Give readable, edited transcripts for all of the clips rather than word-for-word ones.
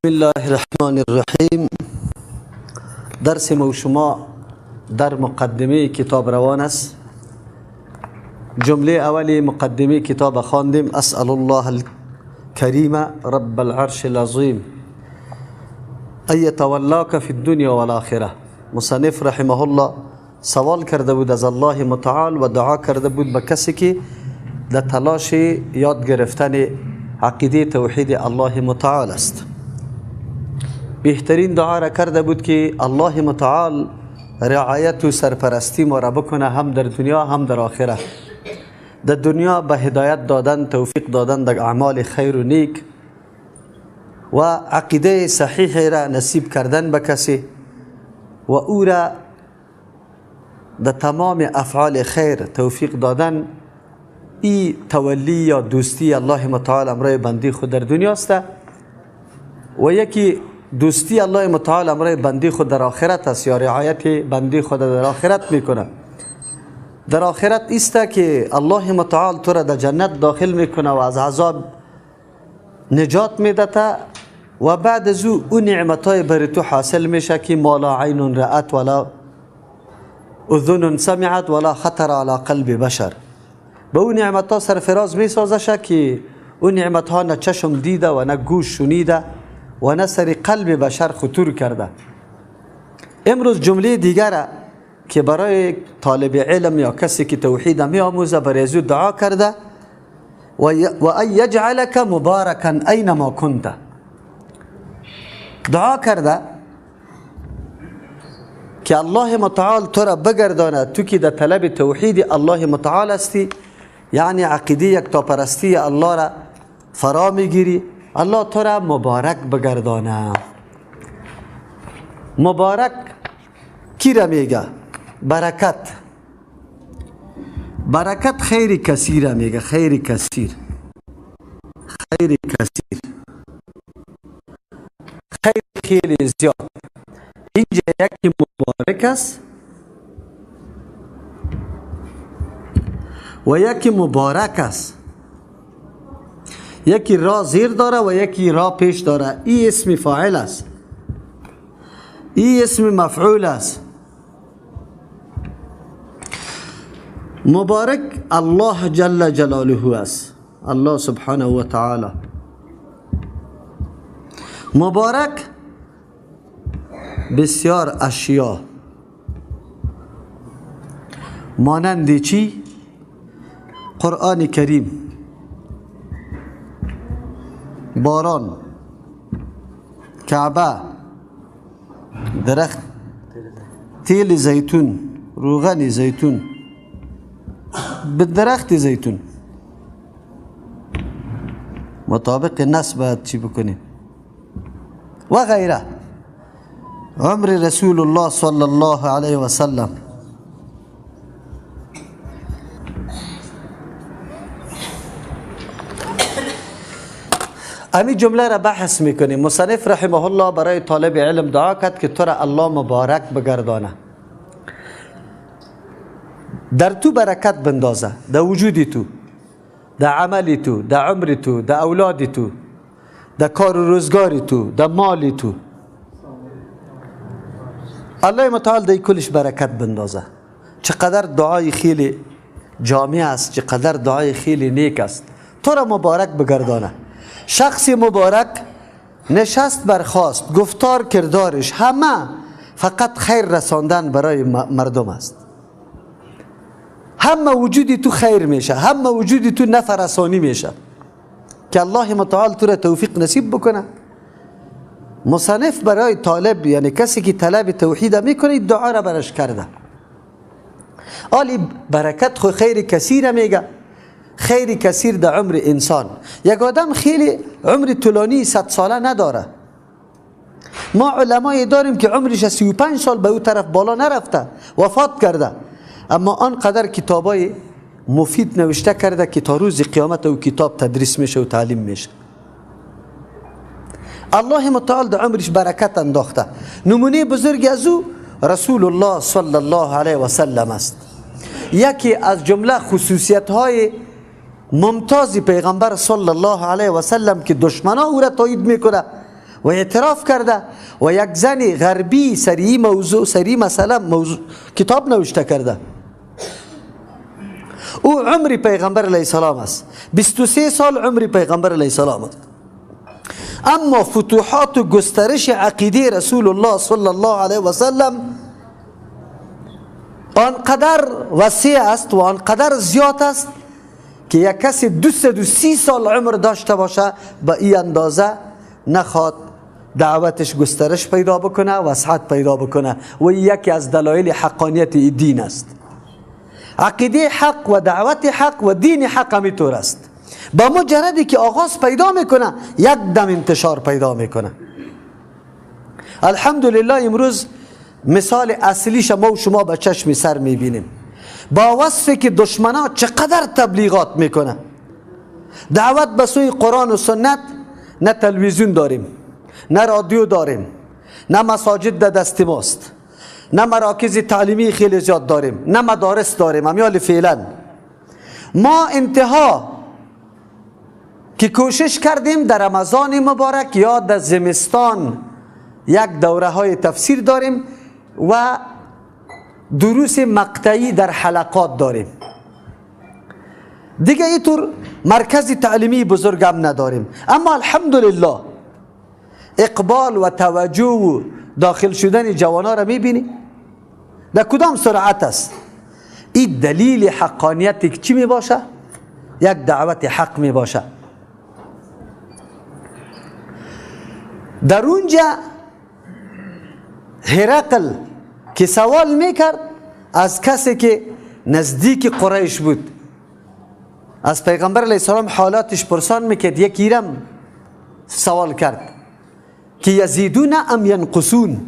الله الرحمن الرحیم. درس ما و شما در مقدمه کتاب روان است. جمله اولی مقدمه کتاب خواندیم: اسأل الله الكریم رب العرش العظیم ان یتولاک فی الدنیا والآخرة. مصنف رحمه الله سوال کرده بود از الله متعال و دعا کرده بود به کسی که در تلاش یاد گرفتن عقیده توحید الله متعال است. بهترین دعا را کرده بود که الله متعال رعایت و سرپرستی ما را بکنه، هم در دنیا هم در آخرت. در دنیا به هدایت دادن، توفیق دادن در اعمال خیر و نیک و عقیده صحیح را نصیب کردن به کسی و او را در تمام افعال خیر توفیق دادن. ای تولی یا دوستی الله متعال امرای بندی خود در دنیا است و یکی دوستی الله متعال امرای بندی خود در آخرت است، یا رعایت بندی خود در آخرت میکنه. در آخرت است که الله متعال تو را در جنت داخل میکنه و از عذاب نجات میده و بعد از او نعمتای بر تو حاصل میشه که ما لا عین رأت ولا اذن سمعت ولا خطر على قلب بشر. به او نعمت ها سرفراز میسازشه که او نعمت ها نه چشم دیده و نه گوش شنیده و نه سر قلب بشر خطور کرده. امروز جمله دیگر که برای طالب علم یا کسی که توحید می آموزه برای از او دعا کرده: و ان یجعلک مبارکا اینما کنت. دعا کرده که الله متعال تو را بگردانه، تو که در طلب توحید الله متعال هستی، یعنی عقیده یکتاپرستی الله را فرا میگیری، الله تو را مبارک بگردانه. مبارک کی را میگه؟ برکت. برکت خیر کثیر میگه، خیر کثیر، خیر کثیر، خیر خیلی زیاد. اینجا یکی مبارک است و یکی مبارک است، یکی را زیر داره و یکی را پیش داره. ای اسم فاعل است، ای اسم مفعول است. مبارک الله جل جلاله است، الله سبحانه و تعالی. مبارک بسیار اشیا مانند چی؟ قرآن کریم، باران، کعبه، درخت تیل زیتون، روغن زیتون، به درخت زیتون مطابق نص باید چی بکنیم و غیره. عمر رسول الله صلی الله علیه و سلم. امی جمله را بحث میکنیم. مصنف رحمه الله برای طالب علم دعا کرد که تو را الله مبارک بگردانه، در تو برکت بندازه، در وجود تو، در عمل تو، در عمر تو، در اولاد تو، در کار و روزگار تو، در مال تو. الله متعال در کلش برکت بندازه. چقدر دعای خیلی جامع است، چقدر دعای خیلی نیک است. تو را مبارک بگردانه. شخص مبارک نشست برخاست، گفتار کردارش همه فقط خیر رساندن برای مردم است. همه وجودی تو خیر میشه، همه وجودی تو نفع رسانی میشه که الله متعال تو را توفیق نصیب بکنه. مصنف برای طالب، یعنی کسی که طلب توحید میکنه، دعا را برش کرده. آلی برکت خو خیر کثیر میگه، خیر کثیر در عمر انسان. یک آدم خیلی عمر طولانی 100 ساله نداره. ما علمای داریم که عمرش 35 سال به او طرف بالا نرفته، وفات کرده، اما آنقدر کتابای مفید نوشته کرده که تا روز قیامت او کتاب تدریس میشه و تعلیم میشه. الله متعال در عمرش برکت انداخته. نمونه بزرگ از او رسول الله صلی الله علیه و سلم است. یکی از جمله خصوصیت های ممتاز پیغمبر صلی الله علیه و سلم که دشمنا او را تایید میکنه و اعتراف کرده و یک زن غربی سری موضوع، سری مسئله موضوع کتاب نوشته کرده. او عمر پیغمبر علیه السلام است، 23 سال عمر پیغمبر علیه السلام است. اما فتوحات و گسترش عقیده رسول الله صلی الله علیه و سلم آنقدر وسیع است و آنقدر زیاد است که یک کسی 230 سال عمر داشته باشه به این اندازه نخواد دعوتش گسترش پیدا بکنه، وسعت پیدا بکنه. و یکی از دلایل حقانیت دین است. عقیده حق و دعوت حق و دین حق همیطور است. با مجردی که آغاز پیدا میکنه یک دم انتشار پیدا میکنه. الحمدلله امروز مثال اصلیش ما و شما به چشم سر میبینیم. با وصفی که دشمنا چقدر تبلیغات میکنه، دعوت به سوی قرآن و سنت، نه تلویزیون داریم، نه رادیو داریم، نه مساجد در دست ماست، نه مراکز تعلیمی خیلی زیاد داریم، نه مدارس داریم. امیال فعلا ما انتها که کوشش کردیم در رمضان مبارک یا در زمستان یک دوره های تفسیر داریم و دروس مقطعی در حلقات داریم. دیگه اینطور مرکز تعلیمی بزرگ هم نداریم. اما الحمدلله اقبال و توجه و داخل شدن جوانها را میبینی در کدام سرعت است. این دلیل حقانیت چی میباشه؟ یک دعوت حق میباشه. در اونجا هرقل که سوال میکرد از کسی که نزدیک قریش بود، از پیغمبر علیه السلام حالاتش پرسان میکرد، یکی رم سوال کرد که یزیدون ام ینقصون،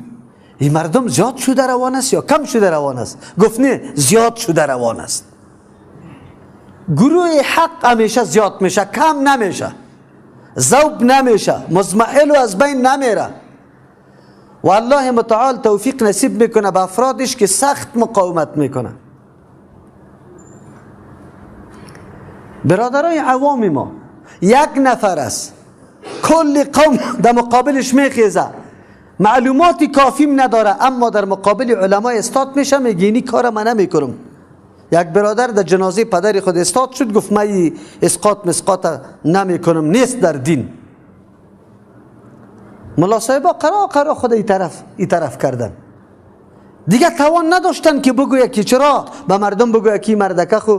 این مردم زیاد شده روان است یا کم شده روان است؟ گفت نه، زیاد شده روان است. گروه حق همیشه زیاد میشه، کم نمیشه، ذوب نمیشه، مضمحل و از بین نمیره. و الله متعال توفیق نصیب میکنه به افرادش که سخت مقاومت میکنه. برادرای عوام ما یک نفر است، کل قوم در مقابلش میخیزه، معلومات کافیم نداره، اما در مقابل علما استاد میشه، میگه اینی کار من نمیکنم. یک برادر در جنازه پدر خود استاد شد، گفت من اسقاط مسقاط نمیکنم، نیست در دین. ملا صاحبا قرا قرا خود ای طرف کردن، دیگه توان نداشتن که بگویه که چرا به مردم بگویه که مردکه خو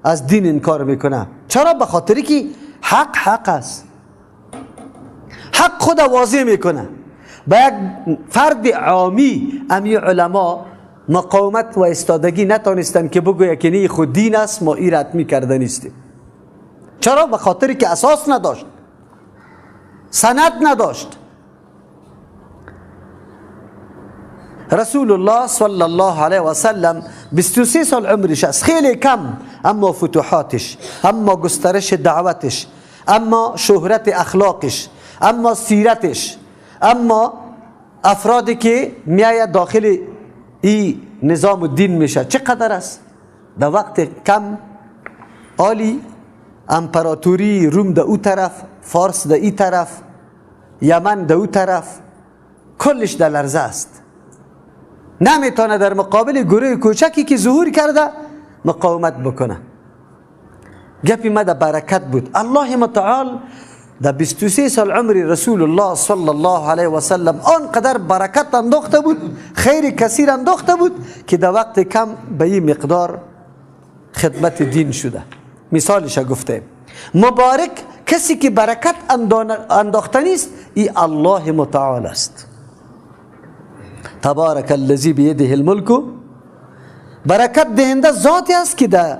از دین انکار میکنه. چرا؟ به خاطری که حق حق است، حق خود واضح میکنه. به یک فرد عامی امی علما مقاومت و استادگی نتانستن که بگویه که نی خود دین است، ما ای رد میکرده نیستیم. چرا؟ به خاطری که اساس نداشت، سند نداشت. رسول الله صلی الله علیه و سلم 23 سال عمرش است، خیلی کم، اما فتوحاتش، اما گسترش دعوتش، اما شهرت اخلاقش، اما سیرتش، اما افرادی که میآید داخل ای نظام الدین میشه چقدر است. در وقت کم عالی امپراتوری روم در او طرف، فارس در ای طرف، یمن در او طرف، کلش در لرزه است. نمیتونه در مقابل گروه کوچکی که ظهور کرده مقاومت بکنه. گپی ما در برکت بود. الله متعال در 23 سال عمر رسول الله صلی الله علیه و سلم آنقدر برکت انداخته بود، خیر کثیر انداخته بود که در وقت کم به این مقدار خدمت دین شده. مثالش گفته مبارک کسی که برکت انداخته نیست، ای الله متعال است. تبارک الذی بیده الملک، برکت دهنده ذاتی است که در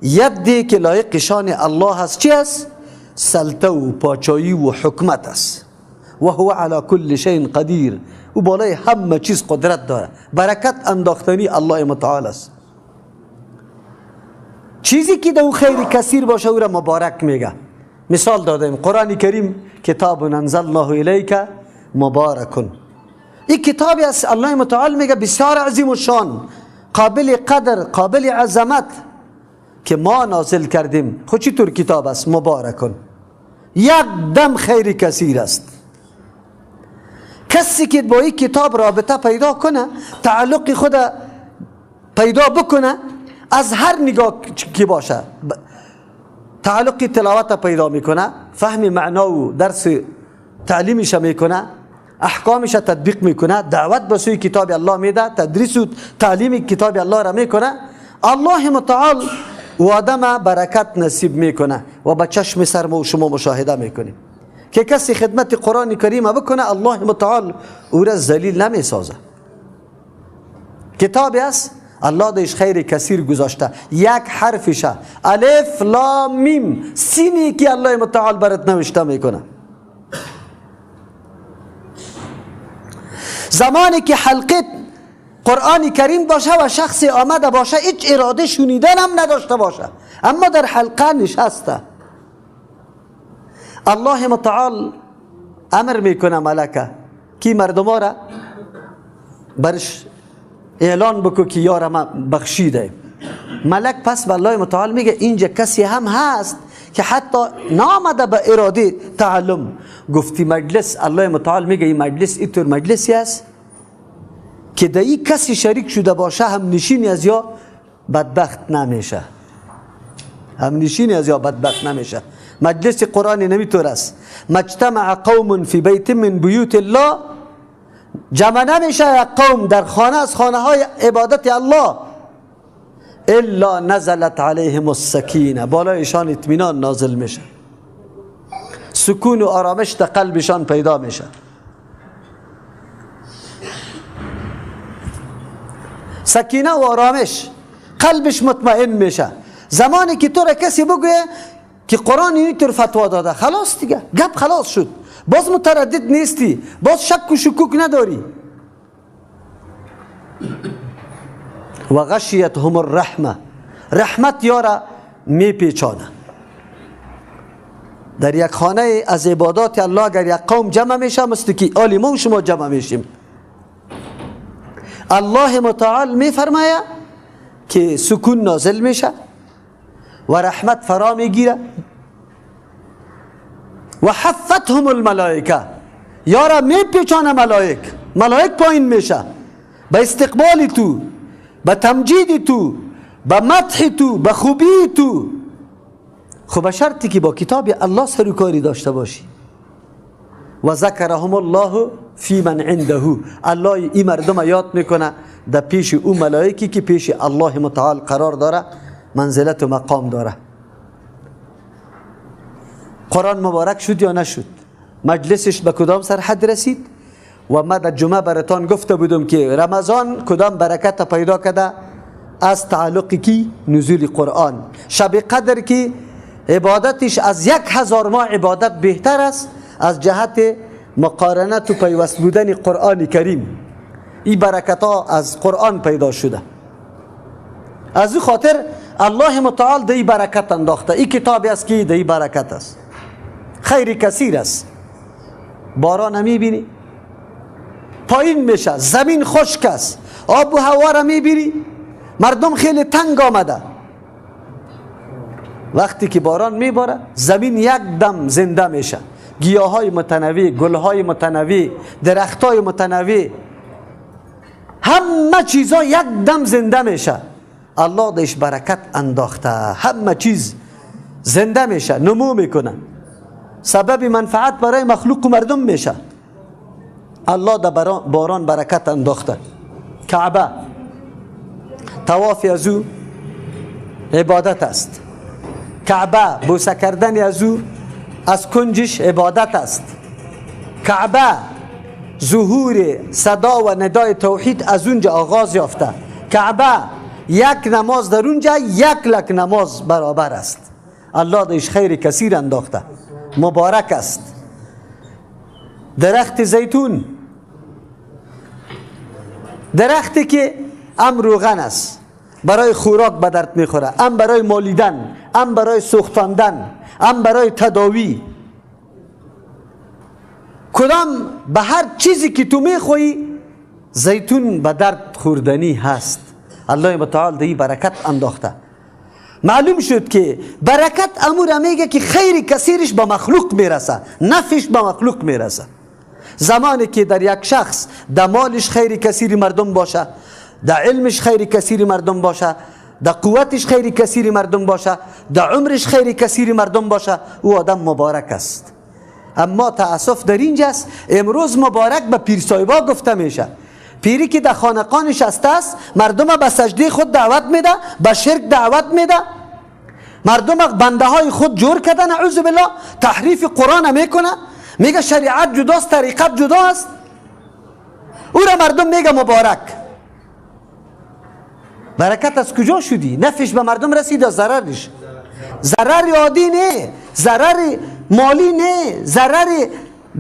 یدی که لایق شان الله است چی است؟ سلطه و پاچایی و حکمت است. و هو علی کل شیء قدیر، او بالای همه چیز قدرت داره. برکت انداختنی الله متعال است. چیزی که در او خیر کثیر باشه او را مبارک میگه. مثال دادیم قرآن کریم، کتاب انزلناه الیک مبارکن، این کتابی است الله متعال میگه بسیار عظیم و شان، قابل قدر، قابل عظمت که ما نازل کردیم. خود چطور کتاب است؟ مبارکن، یک دم خیر کثیر است. کسی که با این کتاب رابطه پیدا کنه، تعلق خود پیدا بکنه، از هر نگاه که باشه تعلق تلاوت پیدا میکنه، فهم معنا و درس تعلیمش میکنه، احکامش تطبیق میکنه، دعوت به سوی کتاب الله میده، تدریس و تعلیم کتاب الله را میکنه. الله متعال و آدم برکت نصیب میکنه و به چشم سر ما و شما مشاهده میکنیم که کسی خدمت قرآن کریم بکنه، الله متعال او را ذلیل نمیسازه. کتابی است الله دیش خیر کثیر گذاشته، یک حرفشه الف لام میم سینی که الله متعال برات نوشته میکنه. زمانی که حلقه قرآن کریم باشه و شخص آمده باشه، هیچ اراده شنیدن هم نداشته باشه، اما در حلقه نشسته، الله متعال امر میکنه ملکه که مردم را برش اعلان بکو که یار ما بخشیده. ملک پس به الله متعال میگه اینجا کسی هم هست که حتی نامده به اراده تعلم. گفتی مجلس، الله متعال میگه این مجلس اینطور مجلسی است که در این کسی شریک شده باشه هم نشینی از یا بدبخت نمیشه، هم نشینی از یا بدبخت نمیشه. مجلس قرآن نمیطور است. مجتمع قوم فی بیت من بیوت الله، جمع نمیشه یک قوم در خانه از خانه های عبادت الله، الا نزلت علیهم السکینه، بالایشان اطمینان نازل میشه، سکون و آرامش در قلبشان پیدا میشه. سکینه و آرامش، قلبش مطمئن میشه. زمانی که تو را کسی بگویه که قرآن اینطور فتوا داده، خلاص دیگه، گپ خلاص شد، باز متردد نیستی، باز شک و شکوک نداری. و غشیتهم الرحمه، رحمت یارا میپیچانه. در یک خانه از عبادات الله اگر یک قوم جمع میشه، مثل که آلی ما و شما جمع میشیم، الله متعال میفرمایه که سکون نازل میشه و رحمت فرا میگیره. و حفتهم الملائکه، یارا میپیچانه ملائک، ملائک پایین میشه به استقبال تو، به تمجید تو، به مدح تو، به خوبی تو. خب به شرطی که با کتاب الله سر و کاری داشته باشی. و ذکرهم الله فی من عنده، الله این مردم یاد میکنه در پیش او ملائکی که پیش الله متعال قرار داره، منزلت و مقام داره. قرآن مبارک شد یا نشد؟ مجلسش به کدام سرحد رسید؟ و ما در جمعه براتان گفته بودم که رمضان کدام برکت پیدا کرده از تعلق کی؟ نزول قرآن. شب قدر که عبادتش از 1000 ماه عبادت بهتر است از جهت مقارنت و پیوست بودن قرآن کریم. این برکت ها از قرآن پیدا شده. از او خاطر الله متعال دی برکت انداخته. این کتابی است که دی برکت است، خیر کثیر است. باران میبینی پایین میشه، زمین خشک است، آب و هوا را میبینی مردم خیلی تنگ آمده. وقتی که باران میباره زمین یک دم زنده میشه، گیاهای متنوع، گلهای متنوع، درختای متنوع، همه چیزا یک دم زنده میشه. الله دیش برکت انداخته، همه چیز زنده میشه، نمو میکنه، سبب منفعت برای مخلوق و مردم میشه. الله در باران برکت انداخته. کعبه طواف از او عبادت است، کعبه بوسه کردن از او از کنجش عبادت است، کعبه ظهور صدا و ندای توحید از اونجا آغاز یافته، کعبه یک نماز در اونجا 1 لک نماز برابر است. الله دیش خیر کثیر انداخته، مبارک است. درخت زیتون، درختی که ام روغن است، برای خوراک به درد میخوره، ام برای مالیدن، ام برای سوختاندن، ام برای تداوی. کدام به هر چیزی که تو میخوایی زیتون به درد خوردنی هست. الله متعال دی برکت انداخته. معلوم شد که برکت امور میگه که خیر کثیرش به مخلوق میرسه، نفعش به مخلوق میرسه. زمانی که در یک شخص در مالش خیر کثیر مردم باشه، در علمش خیر کثیر مردم باشه، در قوتش خیر کثیر مردم باشه، در عمرش خیر کثیر مردم باشه، او آدم مبارک است. اما تأسف در اینجاست امروز مبارک به پیر صاحبا گفته میشه. پیری که در خانقاه نشسته است مردم به سجده خود دعوت میده، به شرک دعوت میده، مردم بنده های خود جور کردن، نعوذ بالله، تحریف قرآن میکنه، میگه شریعت جداست، طریقت جداست، او را مردم میگه مبارک. برکت از کجا شدی؟ نفش به مردم رسید یا ضررش؟ ضرر عادی نه، ضرر مالی نه، ضرر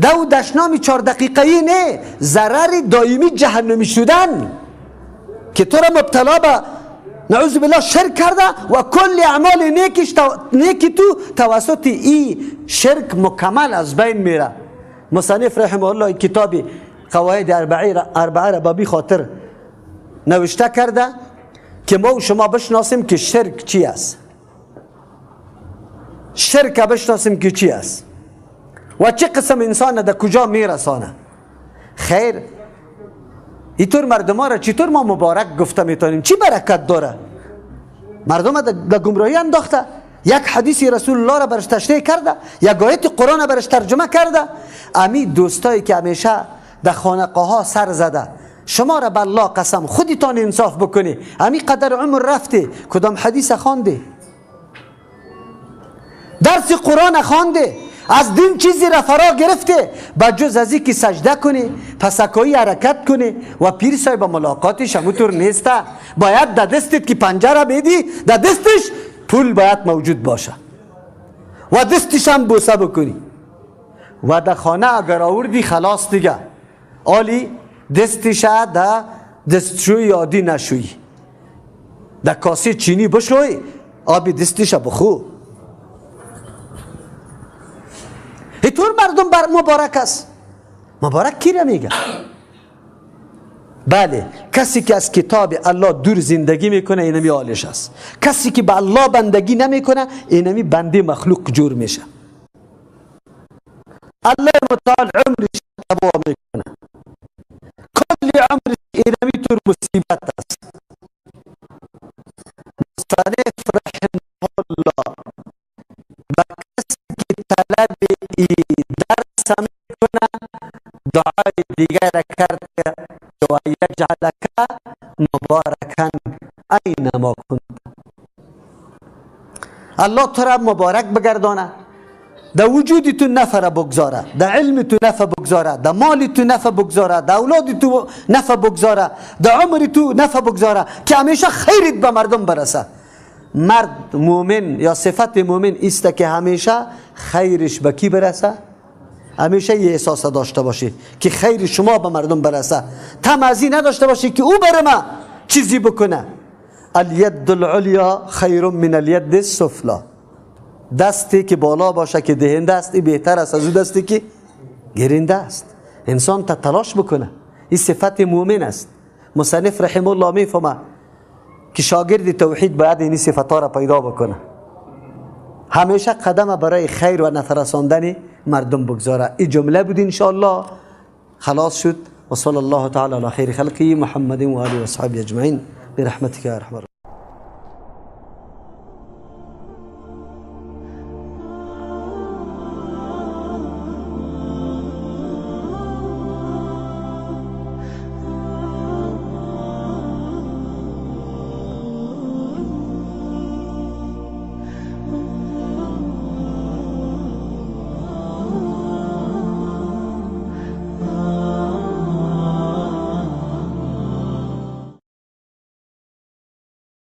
دو دشنامی 4 دقیقه‌ای نه، ضرر دائمی جهنمی شدن که تو را مبتلا به نعوذ بالله شرک کرده و کل اعمال نیکی تو توسط ای شرک مکمل از بین میره. مصنف رحمه الله کتاب قواعد اربعه را به خاطر نوشته کرده که ما و شما بشناسیم که شرک چی است، شرک بشناسیم که چی است و چه قسم انسان در کجا میرسانه. خیر، اینطور مردم ها را چطور ما مبارک گفته میتونیم؟ چی برکت داره؟ مردم در گمراهی انداخته، یک حدیث رسول الله را برش تشریح کرده، یک آیت قرآن را برش ترجمه کرده. امی دوستایی که همیشه در خانقاه ها سر زده، شما را به الله قسم خودتان انصاف بکنی، امی قدر عمر رفته کدام حدیث خوانده، درس قرآن خوانده، از دین چیزی را فرا گرفته، به جز از اینکه سجده کنی، پسکایی حرکت کنی و پیر صاحب ملاقاتش همونطور نیسته. باید در دستت که پنجره بدی، در دستش پول باید موجود باشه و دستش هم بوسه بکنی و در خانه اگر آوردی خلاص دیگه، آلی دستش در دستشوی عادی نشوی، در کاسه چینی بشوی، آبی دستش بخو. اینطور مردم بر مبارک است. مبارک کی را میگه؟ بله، کسی که از کتاب الله دور زندگی میکنه اینمی حالش است. کسی که به الله بندگی نمیکنه اینمی بنده مخلوق جور میشه. الله متعال عمرش تباه میکنه، کل عمرش اینمی طور مصیبت است. مصنف رحمه الله به کسی که طلب ای درس میکنه دعای دیگر کرد که و یجعلک مبارکا اینما کنت. الله تو را مبارک بگردانه، در وجود تو نفع بگذاره، در علم تو نفع بگذاره، در مال تو نفع بگذاره، در اولاد تو نفع بگذاره، در عمر تو نفع بگذاره که همیشه خیرت به مردم برسه. مرد مؤمن یا صفت مؤمن است که همیشه خیرش به کی برسه؟ همیشه یه احساس داشته باشی که خیر شما به مردم برسه، تمازی نداشته باشی که او بر ما چیزی بکنه. الید العلیا خیر من الید السفلی. دستی که بالا باشه که دهنده است این بهتر است از او دستی که گیرنده است. انسان تا تلاش بکنه، این صفت مؤمن است. مصنف رحمه الله میفهمه که شاگرد توحید باید این صفتها را پیدا بکنه، همیشه قدم برای خیر و نفع رساندن مردم بگذاره. این جمله بود انشاءالله خلاص شد. و صلی الله تعالی علی خیر خلقه محمد و آله و اصحابه اجمعین برحمتک یا ارحم الراحمین.